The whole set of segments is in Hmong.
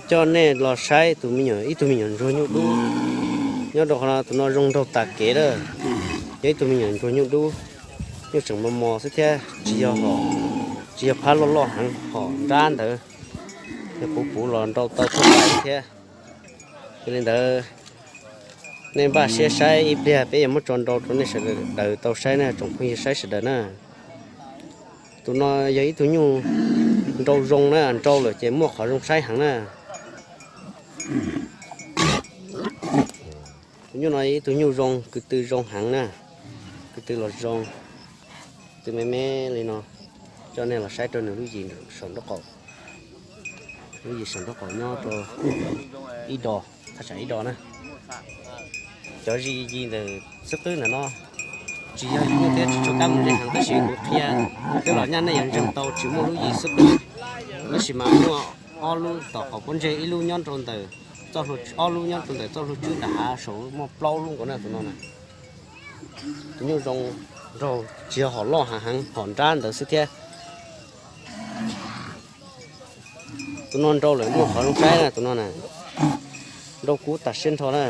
Coj nej los saib tus me nyuam, ib tug me nyuam ntsuag nyuj dub nyob rau qhov no. Tus no zoo nraug tas kev lawm, yog ib tug me nyuam ntsuag nyuj dub, nyuj tseem mos mos xwb thiab tsis yog hom, tsis yog phab loj loj heev, hom nrab ntawd, yog puv puv los nrau tau tuaj pais thiab. Yog li ntawd, nej npaj siab saib ib pliag peb yuav muab tso nrau rau nej sawv daws tau saib na, tsoom phooj ywg saib sawv daws na. Tus no yog ib tug nyuj nrau zoo na, nrau lawm ces muaj qhov zoo saib heev na. Tus nyuj no ib tug nyuj zoo, ko tw zoo heev na, ko tw los zoo, ko tw me me li no. Coj nej los saib rau nws lub yim saum nraub qaum, lub yim saum nraub qaum nyob rau ib do, thaj tsam ib do na. Cov yim ntawm xub qwb ntawm no tsis yog nyuj thiab tsis tshua kab mus ze heev, tab sis kuv qhia twb los nyaj nej yuav ntseeg tau tsis muaj lub yim xub qwb, tab sis mas muaj ob lub tom qhov pob ntseg, ib lub nyob rau ntawm, ob lub nyob rau ntawm txoj hlua tswb nram hav saud, muaj plaub lub nkaus na tus no na. Tus nyuj zoo nraug, tsis yog hom loj heev, hom nrab ntawd xwb thiab. Tus no nrau lawm muaj qhov zoo saib na tus no na, nrau kub tas siab nrho na.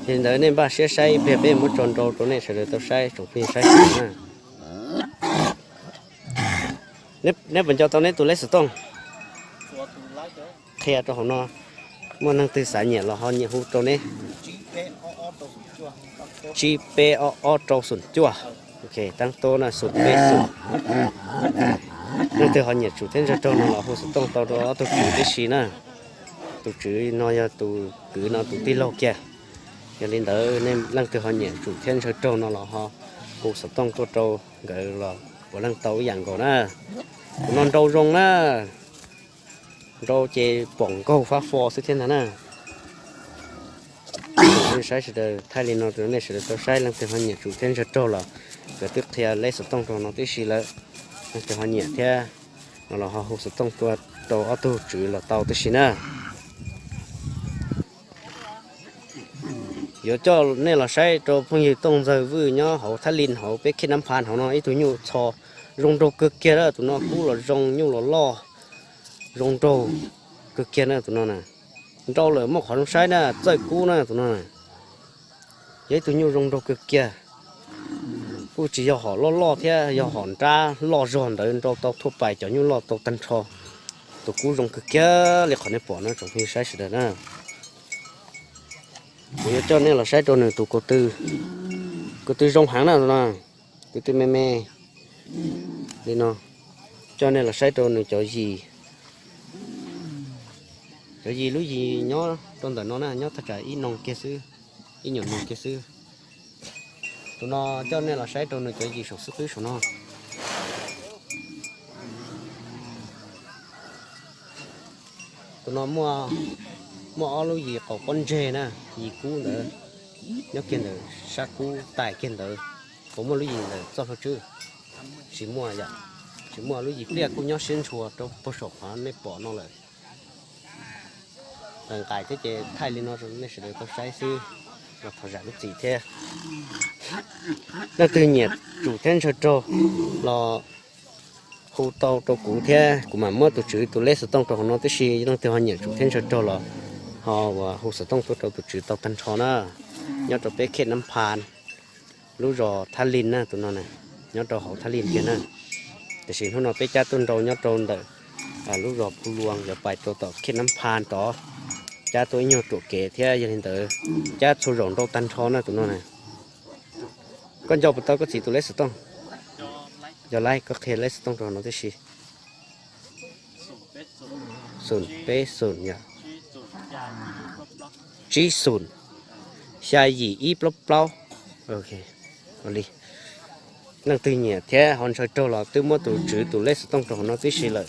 Yog li ntawd nej npaj siab saib ib pliag peb muab tso nrau rau nej sawv daws tau saib, tsoom phooj ywg saib sawv daws na. Neb puas nco tau neb tus lej xov tooj? Qhia rau hauv no, muaj leej twg xav nyiam los ho nyiam hu rau neb. Tsib peb ob ob rau xoom cuaj. Taab tuab na, xoom peb xoom. Leej twg ho nyiam tsum thiab ntsawg raug no los hu xov tooj tau rau ob tug tswv tib si na. Tus tswv no yog tus kwv no tus tij laug kiag. Yog li ntawd nej leej twg ho nyiam tsum thiab ntsawg raug no los ho hu xov tooj tuaj rau nkawd los puav leej tau ib yam nkaus na. Tus no nrau zoo na, nrau ces pom nkaug fab fo xwb thiab ntag na. Saib sawv daws, thaij li no rau nej sawv daws tau saib, leej twg ho nyiam tsum thiab ntsawg raug los nkawd twb qhia lej xov tooj rau no tib si lawm. Leej twg ho nyiam thiab no los ho hu xov tooj tuaj rau ob tug tswv los tau tib si na. Yuav coj nej los saib rau phooj ywg Tooj Ntxawg Vwj nyob hauv Thab Lij hauv peb khej Nab Pha hauv no ib tug nyuj txho zoo nraug kawg kiag na. Tus no kub los zoo, nyuj los loj, zoo nraug kawg kiag na tus no na. Nrau lawm muaj qhov zoo saib na, txawj kub na tus no na. Yog ib tug nyuj zoo nraug kawg kiag. Kuj tsis yog hom loj loj thiab, yog hom nrab loj zog ntawd nrau tau thuaj pais cov nyuj loj tau tag nrho. Tus kub zoo kawg kiag li qhov nej pom na tsoom phooj ywg saib sawv daws na. Kuv yuav coj nej los saib rau nws tus ko tw. Ko tw zoo heev na tus no, ko tw me me li no. Coj nej los saib rau nws cov yim. Cov yim, lub yim nyob rau ntawm no na, nyob thaj tsam ib noog kiag xwb, ib nyuam noog kiag xwb. Tus no coj nej los saib rau nws cov yim saum xub qwb saum no. Tus no muaj ob lub yim qaum pob ntseg na, yim kub ntawd nyob kiag ntawm sab kub tais kiag ntawd, puas muaj lub yim ntawm txoj hlua tswb? Tsis muaj yom, tsis muaj. Lub yim pliaj kuj nyob siab ntshua rau puag saum qhov nej pom no lawm. Nqaim thiab ces thaij li no nej sawv daws tau saib xwb, los thov zam lub txim thiab. Leej twg nyiam tsum thiab ntshaw raug los hu tau rau kuv thiab kuv mam muab tus tswv tus lej xov tooj rau hauv no tib si. Leej twg ho nyiam tsum thiab ntshaw raug los ho ua hu xov tooj tuaj rau tus tswv tau tag nrho na. Nyob rau peb khej Nab Pha, lub zos Thab Lij na tus no na, nyob rau hauv Thab Lij kiag na. Tiam sis hnub no peb cab tuaj nrau nyob rau ntawm lub zos Phu Luas yuav pais rau tom khej Nab Pha tod, cab tuaj ib nyuag ruam kev thiab yog li ntawd cab txhua zaus nrau tag nrho na tus no na. Koj nco puas tau koj txiv tus lej xov tooj? Yog lawm koj qhia lej xov tooj rau no tib si. Xoom peb xoom yom, tsib xoom, xya yim ib plaub plaub. Li, leej twg nyiam thiab ho ntshaw raug los twb muab tus tswv tus lej xov tooj rau hauv no tib si lawm.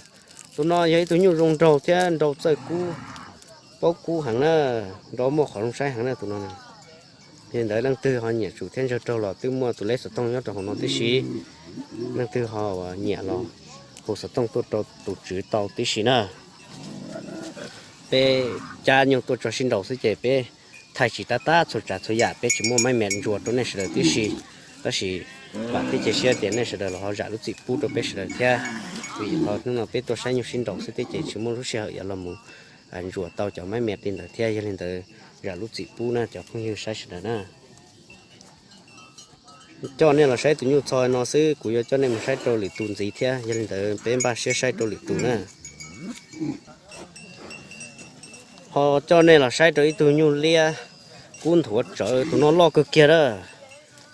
Tus no yog ib tug nyuj zoo nraug thiab nrau txawj kub, paub kub heev na, nrau muaj qhov zoo saib heev na tus no. Yog li ntawd leej twg ho nyiam tsum thiab ntshaw raug los twb muaj tus lej xov tooj nyob rau hauv no tib si. Leej twg ho nyiam los hu xov tooj tuaj rau tus tswv tau tib si na. Peb cab nyuj tuaj tso sib nraus xwb ces peb thaij tsis tab tab txhua tsav txhua yam, peb tsis muaj maib me ntsuas rau nej sawv daws tib si. Tab sis vam thiab cia siab tias nej sawv daws los ho zam lub txim pub rau peb sawv daws thiab. Vim qhov hnub no peb tuaj saib nyuj sib nraus xwb thiab ces tsis muaj lub sij hawm yuav los mus ntsuas tau cov mab mias li ntawd thiab, yog li ntawd zam lub txim pub na cov phooj ywg saib sawv daws na. Coj nej los saib tus nyuj txho no xwb, kuv yuav coj nej mus saib rau lwm tus ntxiv thiab, yog li ntawd peb npaj siab saib rau lwm tus na. Ho coj nej los saib rau ib tug nyuj liab kub nthuav tsawv, tus no loj kawg kiag lawm.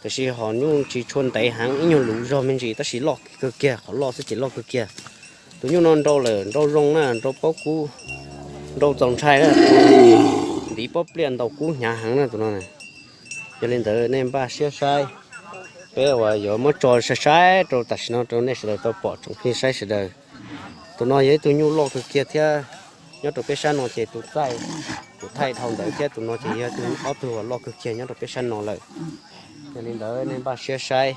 Tiam sis ho nyuj tsis tshua ntev heev, ib nyuag luv zog me ntsis tab sis loj kawg kiag, qhov loj xwb ces loj kawg kiag. Tus nyuj no nrau lawm, nrau zoo na, nrau paub kub, nrau txaus ntshai na. Ntiv pob pliaj ntaus kub hnyav heev na tus no. Yog li ntawd nej npaj siab saib, peb uas yuav muab tso sai sai rau tam sim no rau nej sawv daws tau pom tsoom phooj ywg saib sawv daws. Tus no yog ib tug nyuj loj kawg kiag thiab, nyob rau peb sab no ces tus txaij kuv thaij dhau ntawd thiab, tus no ces yog tus ob tug uas loj kawg kiag nyob rau peb sab no lawm. Yog li ntawd nej npaj siab saib,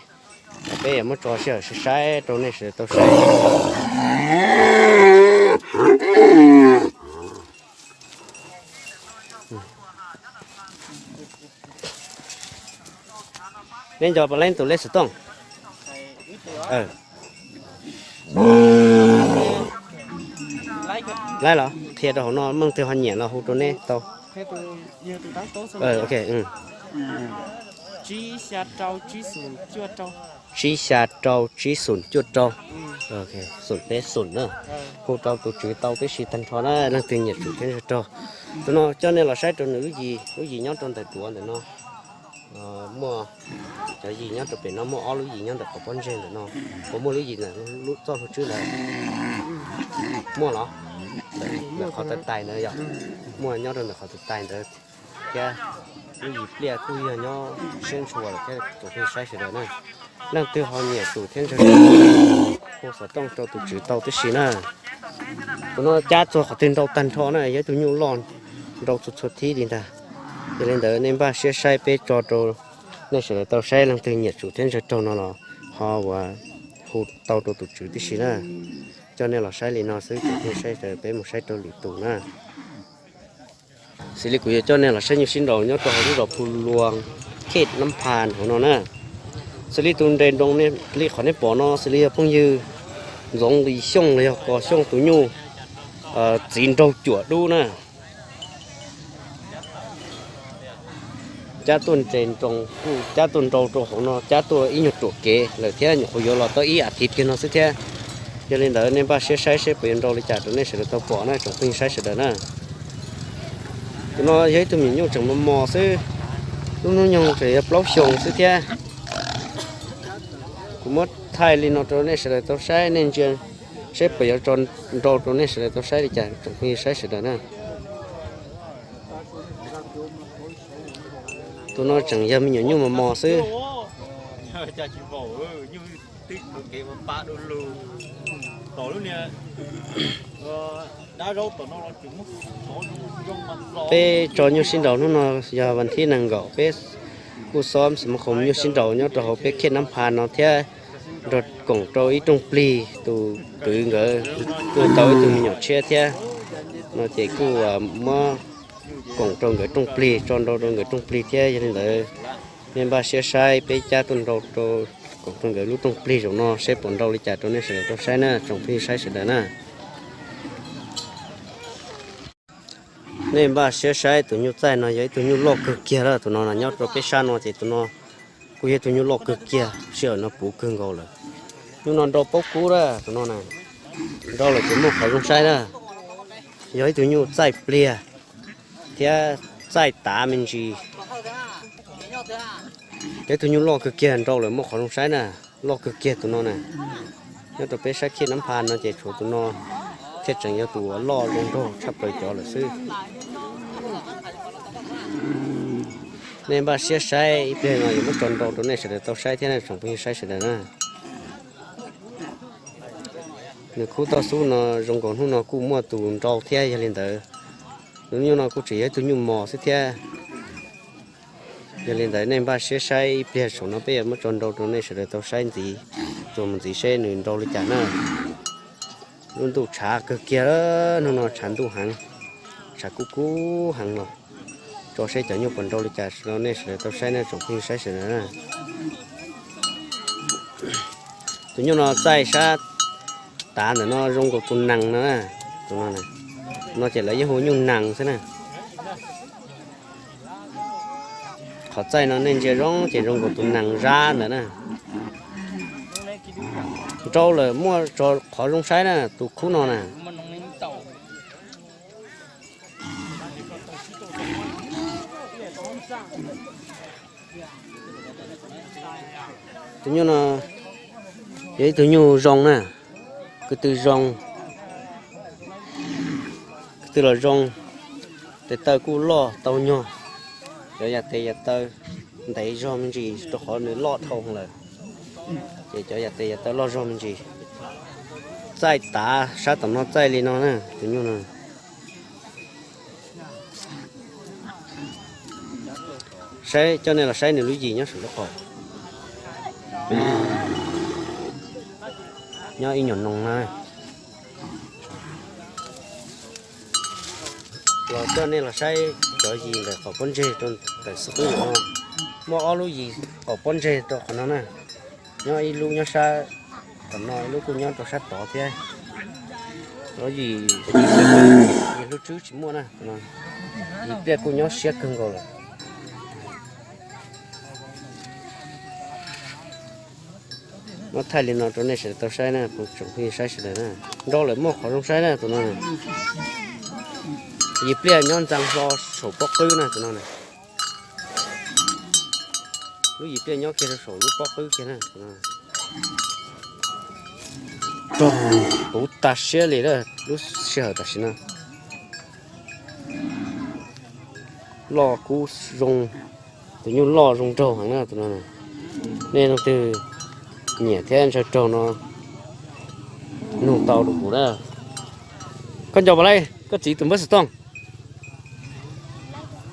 peb yuav muab tso sij hawm sai sai rau nej sawv daws tau saib. Neb nco puas laib tus lej xov tooj? Laib los qhia rau hauv no, leej twg ho nyiam los hu rau neb tau. Tsib xya rau tsib xoom cuaj rau, xoom peb xoom na. Hu rau tus tswv tau tib si tag nrho na, leej twg nyiam tsum thiab ntsawg rog. Tus no coj nej los saib rau nws lub yis, lub yis nyob rau ntawm duav ntawm no. Muaj cov yis nyob rau pem no, muaj ob lub yis nyob ntawm qhov pob ntseg ntawm no, puas muaj lub yis ntawm lub txoj hlua tswb ntawd? Muaj los? Ntawm qhov tais tais ntawd yog muaj nyob rau ntawm qhov tais tais ntawd thiab. Lub yis pliaj kuj yog nyob siab ntshua lawm thiab tsoom phooj ywg saib sawv daws na. Leej twg ho nyiam tsum thiab ntsawg rog, hu xov tooj rau tus tswv tau tib si na. Tus no cab txog qhov twg nrau tag nrho na, yog ib tug nyuj loj nrau txhua txhua thib li ntag. Yog li ntawd nej npaj siab saib peb tso rau nej sawv daws tau saib, leej twg nyiam tsum thiab ntsawg rog no los ho uas hu tau rau tus tswv tib si na. Coj nej los saib li no xwb, tsoom phooj ywg saib sawv daws peb mus saib rau lwm tus na. Xws li kuv yuav coj nej los saib nyuj sib nraus nyob rau hauv lub zos Phu Luas, khej Nab Phas hauv no na. Xws li tus nres nroo li qhov nej pom no xws li yog phooj ywg Ntxoov Lis Xyooj los yog Kos Xyooj tus nyuj txiv nraug cuam dub na. Cab tuaj nres nroo kuj cab tuaj nrau rau hauv no, cab tuaj ib nyuag ruam kev lawm thiab, nyuam qhuav yuav los tau ib as thiv kiag no xwb thiab. Yog li ntawd nej npaj siab saib seb puas yuav nrau li cas rau nej sawv daws tau pom na tsoom phooj ywg saib sawv daws na. Tus no yog ib tug me nyuam nyuj tseem mos mos xwb, lub hnub nyoog tseem yog plaub xyoos xwb thiab. Kuv muab thaij li no rau nej sawv daws tau saib, nej ntsia seb puas yuav tso nrau rau nej sawv daws tau saib li cas tsoom phooj ywg saib sawv daws na. Tus no tseem yog me nyuam nyuj mos mos xwb. Peb tso nyuj sib nraus hnub no yog vas thib nees nkaum, peb kuj xob xim mab khoom nyuj sib nraus nyob rau hauv peb khej Nab Phas no thiab nrog koom rau ib rooj plig tus kwv nkawd tuaj tau ib tug me nyuam tshiab thiab no ces kuj muab koom rau nkawd rooj plig, tso nrau rau nkawd rooj plig thiab. Yog li ntawd nej npaj siab saib peb cab tuaj nrau rau, koom rau nkawd lub rooj plig zaum no seb puas nrau li cas rau nej sawv daws tau saib na tsoom phooj ywg saib sawv daws na. Nej npaj siab saib tus nyuj txaij no yog ib tug nyuj loj kawg kiag lawm, tus no nyob rau peb sab no ces tus no kuj yog ib tug nyuj loj kawg kiag, sij hawm no puv kawg nkaus lawm. Nyuj no nrau paub kub lawm tus no na, nrau lawm ces muaj qhov zoo saib na. Yog ib tug nyuj txaij pliag thiab txaij tav me ntsis. Yog ib tug nyuj loj kawg kiag, nrau lawm muaj qhov zoo saib na, loj kawg kiag tus no na. Nyob rau peb sab khej Nab Phas no ces tshuav tus no thiaj tseem yog tus uas loj zoo nraug tshaj plaws cov lawm xwb. Nej npaj siab saib ib pliag no yuav muab tso nrau rau nej sawv daws tau saib thiab na tsoom phooj ywg saib sawv daws na. Nws khub toj xub no zoo nkaus hnub no kuj muaj tus nrau thiab, yog li ntawd tus nyuj no kuj tseem yog ib tug nyuj mos xwb thiab. Yog li ntawd nej npaj siab saib ib pliag saum no peb yuav muab tso nrau rau nej sawv daws tau saib ntxiv, txuas mus ntxiv seb nws nrau li cas na. Lub ntuj tshav kawg kiag, hnub no tshav ntuj heev, tshav kub kub heev los, tso seb cov nyuj puas nrau li cas rau nej sawv daws tau saib na tsoom phooj ywg saib sawv daws na. Tus nyuj no txaij sab tav ntawm no zoo nkaus tus nees no na. Tus no, no ces lawv yeej hu nyuj nees xwb na. Qhov txaij no nej ntsia zoo ces zoo nkaus tus nees zab ntawd na. Nrau lawm muaj qhov zoo saib na, tus khub no na. Tus nyuj no yog ib tug nyuj zoo na, ko tw zoo, ko tw los zoo, tes taw kuj loj tau nyog, cov yam tes yam taw ntev zog me ntsis rau qhov nws loj dhau lawm, ces cov yam tes yam taw loj zog me ntsis. Txaij tav sab tom no txaij li no na, tus nyuj no. Saib, coj nej los saib nws lub yim nyob saum lub qaum. Nyob ib nyuag noo na. Los coj nej los saib cov yim ntawm qaum pob ntseg rau ntawm xwb qwb no. Muaj ob lub yim qaum pob ntseg rau qhov no na. Nyob ib lub nyob sab tom no, ib lub kuj nyob rau sab tod thiab. Yim, yim hlub tswb tsis muaj na, yim pliaj kuj nyob siab kawg nkaus lawm. Muab thaij li no rau nej sawv daws tau saib na, tsoom phooj ywg saib sawv daws na. Nrau lawm muaj qhov zoo saib na tus no. Yim pliaj nyob ntxeev hlo saum pob qwb na tus no na. Lub yim pliaj nyob kiag rau saum lub pob qwb kiag na. Rog puv tag siab li lub sij hawm tam sim no. Loj kub zoo, tus nyuj loj zoo nraug heev na tus no. Nej leej twg nyiam thiab ntshaw raug no nug tau rau kuv na. Koj nco puas laib koj txiv tus npawb xov tooj?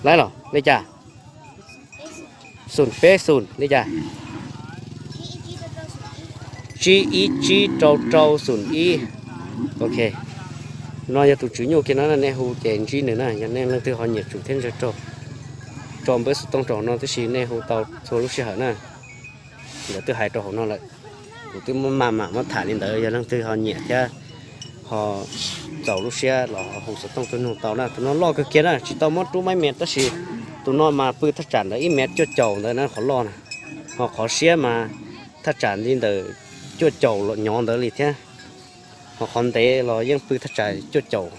Laib los li cas? Xoom peb xoom li cas? Tsib ib tsib rau rau xoom ib. Ok. No yog tus tswv nyuj kiag no, nej hu ces ntsib nws na. Yog nej leej twg ho nyiam tsum thiab ntshaw raug, tso npawb xov tooj rau hauv no tib si, nej hu tau txhua lub sij hawm na. Ntawd twb hais rau hauv no lawm. Kuv twb muab maj mam muab tham li ntawd, yog leej twg ho nyiam thiab ho txaus lub siab los ho hu xov tooj tuaj nug tau na. Tus no loj kawg kiag na, tsis tau muab rub maj mias tab sis tus no mas pw thaj tsam ntawd ib mev cuaj caum ntawd na qhov loj na. Ho qhov siab mas thaj tsam li ntawm cuaj caum los nyov ntawd li thiab. Ho qhov ntev los yeej pw thaj tsam cuaj caum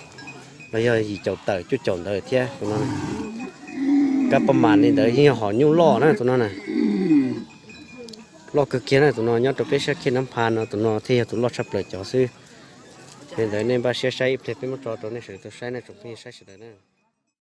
los yog yim caum tawm cuaj caum ntawd thiab tus no. Kab paj mas li ntawd yeej yog hom nyuj loj na tus no na. Loj kawg kiag na tus no, nyob rau peb sab Khej Nab Pha no tus no thiaj yog tus loj tshaj plaws cov xwb. Li ntawd nej npaj siab saib ib pliag peb muab tso rau nej sawv daws tau saib na tsoom phooj ywg saib sawv daws na.